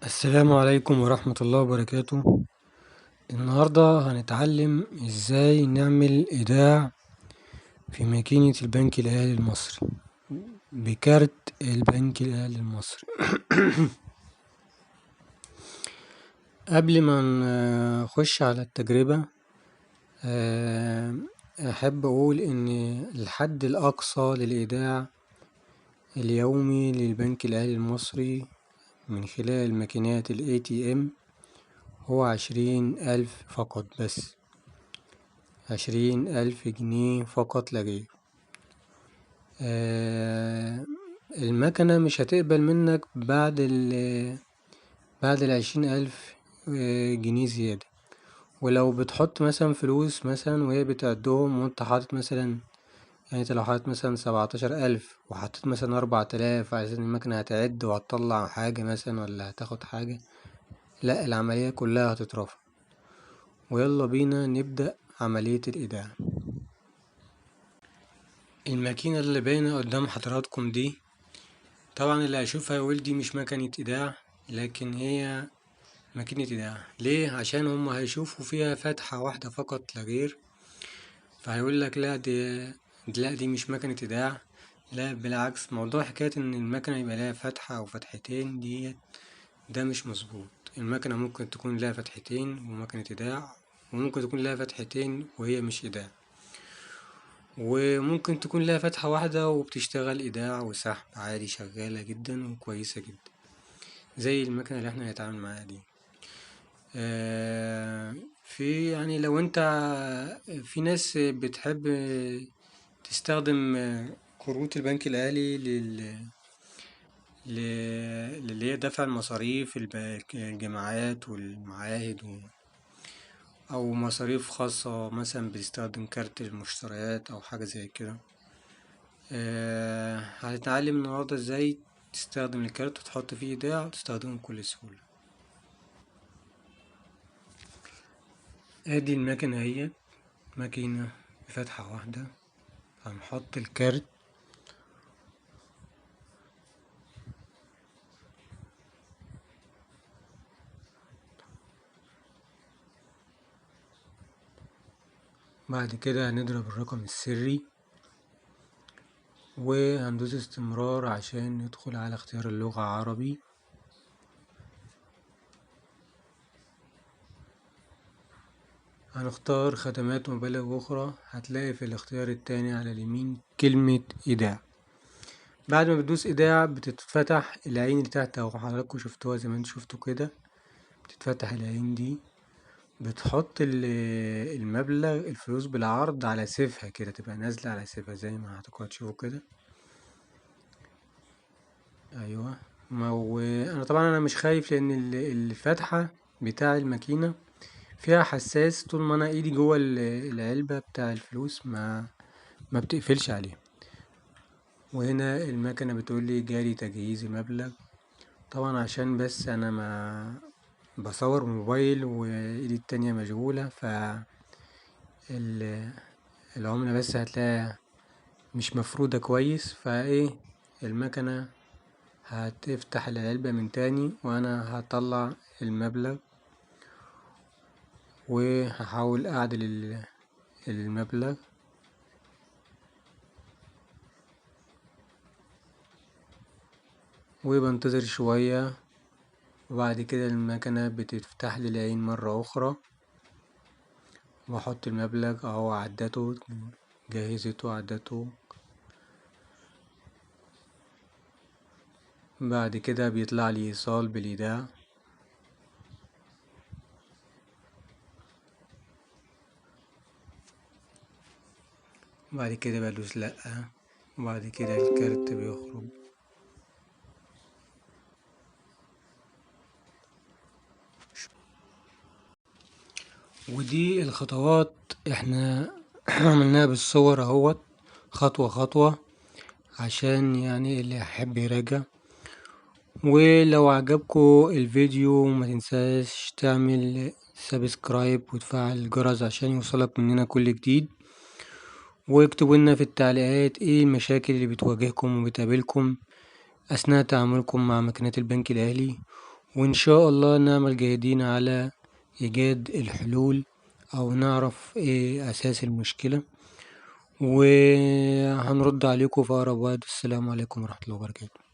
السلام عليكم ورحمة الله وبركاته. النهاردة هنتعلم ازاي نعمل ايداع في ماكينة البنك الاهلي المصري بكارت البنك الاهلي المصري. قبل ما نخش على التجربة، احب اقول ان الحد الاقصى للايداع اليومي للبنك الاهلي المصري من خلال ماكينات ال ATM هو 20,000 فقط، بس 20,000 جنيه فقط لا غير. المكنة مش هتقبل منك بعد 20,000 جنيه زيادة. ولو بتحط مثلا فلوس مثلا وهي بتعدهم وانت حاطط مثلا، يعني انت لو حاطط مثلا 17,000 وحطيت مثلا 4,000 عشان المكنة هتعد وهتطلع حاجة مثلا ولا هتاخد حاجة، لا، العملية كلها هتترفض. ويلا بينا نبدأ عملية الإيداع. الماكينة اللي باينة قدام حضراتكم دي، طبعا اللي هيشوفها يقول دي مش مكنة إيداع، لكن هي ماكينة إيداع. ليه؟ عشان هم هيشوفوا فيها فتحة واحدة فقط لا غير، فهيقول لك لا دي مش مكنة إيداع. لا بالعكس، موضوع حكاية إن المكنة يبقى لها فتحة أو فتحتين دي ده مش مظبوط. المكنة ممكن تكون لها فتحتين ومكنة إيداع، وممكن تكون لها فتحتين وهي مش إيداع، وممكن تكون لها فتحة واحدة وبتشتغل إيداع وسحب عادي، شغالة جدا وكويسة جدا زي المكنة اللي احنا هنتعامل معاها دي. في يعني لو انت في ناس بتحب تستخدم كروت البنك الأهلي للي هي دفع المصاريف الجامعات والمعاهد أو مصاريف خاصة، مثلا بتستخدم كارت المشتريات أو حاجة زي كده. هنتعلم النهاردة ازاي تستخدم الكارت وتحط فيه إيداع وتستخدمه بكل سهولة. ادي المكنة اهي، ماكينة بفتحة واحدة. هنحط الكارت، بعد كده هنضرب الرقم السري وهندوس استمرار عشان ندخل على اختيار اللغة عربي. هنختار خدمات ومبالغ أخرى، هتلاقي في الاختيار التاني على اليمين كلمة إيداع. بعد ما بتدوس إيداع بتتفتح العين اللي تحت أهو، حضراتكم شفتوها زي ما انتوا شفتوا كده، بتتفتح العين دي، بتحط المبلغ الفلوس بالعرض على سيفها كده، تبقى نازلة على سيفها زي ما حضراتكم هتشوفوا كده. أيوة، ما هو أنا طبعا مش خايف لأن الفتحة بتاع الماكينة فيها حساس، طول ما أنا إيدي جوه العلبة بتاع الفلوس ما بتقفلش عليها. وهنا المكنة بتقول لي جاري تجهيز المبلغ. طبعا عشان بس أنا ما بصور موبايل وإيدي التانية مشغولة، ف العملة بس هتلاقيها مش مفرودة كويس، فإيه المكنة هتفتح العلبة من تاني وأنا هطلع المبلغ وهحاول أعدل المبلغ. وبنتظر شوية وبعد كده المكنة بتفتح لي العين مرة أخرى وأحط المبلغ أهو، عدته جهزته عدته. بعد كده بيطلع لي إيصال بالإيداع. بعد كده بدوس لأ، وبعد كده الكارت بيخرج. ودي الخطوات احنا عملناها بالصور اهوت، خطوة خطوة، عشان اللي يحب يراجع. ولو عجبكم الفيديو ما تنساش تعمل سبسكرايب وتفعل الجرس عشان يوصلك مننا كل جديد. واكتبوا لنا في التعليقات ايه المشاكل اللي بتواجهكم وبتقابلكم اثناء تعاملكم مع ماكينات البنك الاهلي. وإن شاء الله نعمل جاهدين على إيجاد الحلول أو نعرف إيه أساس المشكلة، وهنرد عليكم في أقرب وقت. السلام عليكم ورحمة الله وبركاته.